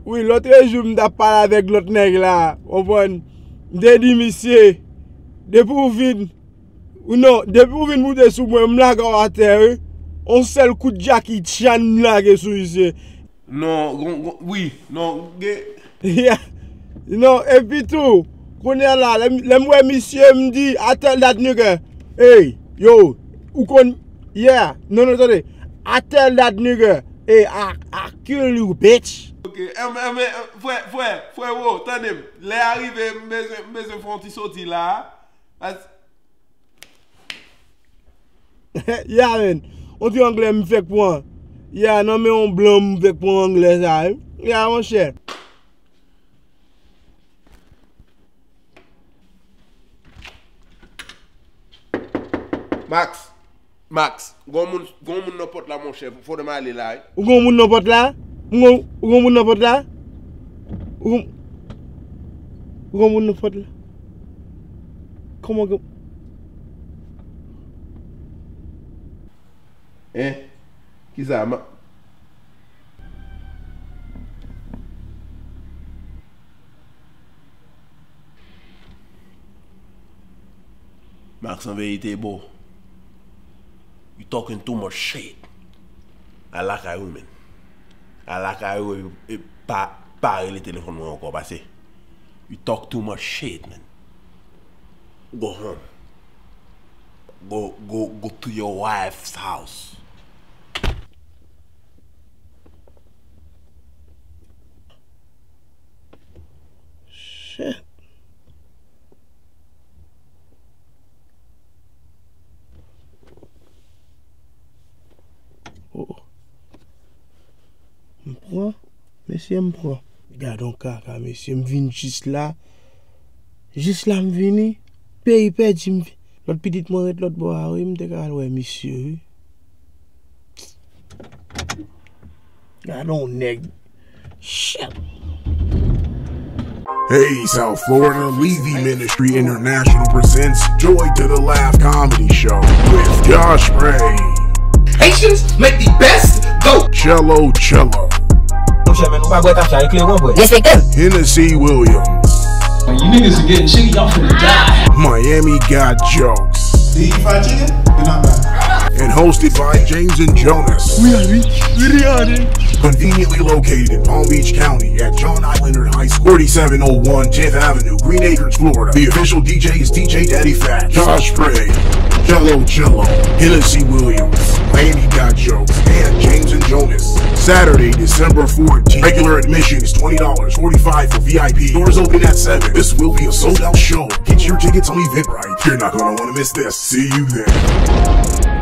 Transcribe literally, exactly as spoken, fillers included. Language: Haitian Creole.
Wi, lòt jou m t ap pale avèk lòt nèg la, w konprann? M te di misye, depi w vin, ou non, depi w vin moute sou mwen, m lage w atè, wi. On sèl kout Jackie Chan m lage sou misye. Non, gon, gon, wi, non, gen. Yeah. Non, epi tou, kounye a la, lè m, lè m wè misye, m di, "I tell that nigga, hey, yo, ou konn, yeah, non, non, tande, I tell that nigga, hey, I, I kill you, bitch." Ok, em, em, em, frè, frè, frè, wo, tande m, lè a rive, m bezwen, m bezwen fè yon ti soti la, a. Pas- Ya, men. On ti anglè m fèk pran. Ya, nan men on blan m fèk pran anglè sa, wi. Ya, monchè. Max, Max, gon moun, gon moun nan pòt la, monchè. Fò m ale la, wi. Ou gon moun nan pòt la? Ou gon, ou gon moun nan pòt la? Ou gon, ou gon moun nan pòt la? Kòman gen... Hein? Kisa? Ma... Max, an verite, bro, you talking too much shit. Al lakay ou, man. Al lakay ou, e, e pa, pa rele telefòn mwen ankò, pase you talk too much shit, man. Go home. Go, go, go to your wife's house. Shit. Oh. M pran. Mesye, m pran. Gad on kaka, mesye, m vin jis la. Jis la m vini. Peyi pèdi m. Lòt pitit mwen ret lòt bò a, wi, m te ka al wè misye, wi. Gad on nèg. Shit. Hey, South Florida, Levy Ministry International presents Joy to the Laugh Comedy Show with Josh Gray. Patience make the best goat. Cello Cello. Monchè, men nou pa bwè tacha, eklere w bwè. Respekte m. Hennessy Williams. You niggas are getting shitty, y'all finna die. Miami Got Jokes. Do you fried chicken? You're not bad. And hosted by James and Jonas. We are rich. We are rich. Conveniently located in Palm Beach County at John I. Leonard High School, forty-seven oh one tenth Avenue, Green Acres, Florida. The official D J is D J Daddy Fat, Josh Gray, Cello Cello, Hennessy Williams, Miami Got Jokes, and James and Jonas. Saturday, December fourteenth. Regular admission is twenty dollars, forty-five for V I P. Doors open at seven. This will be a sold out show. Get your tickets on Eventbrite. You're not gonna wanna miss this. See you there.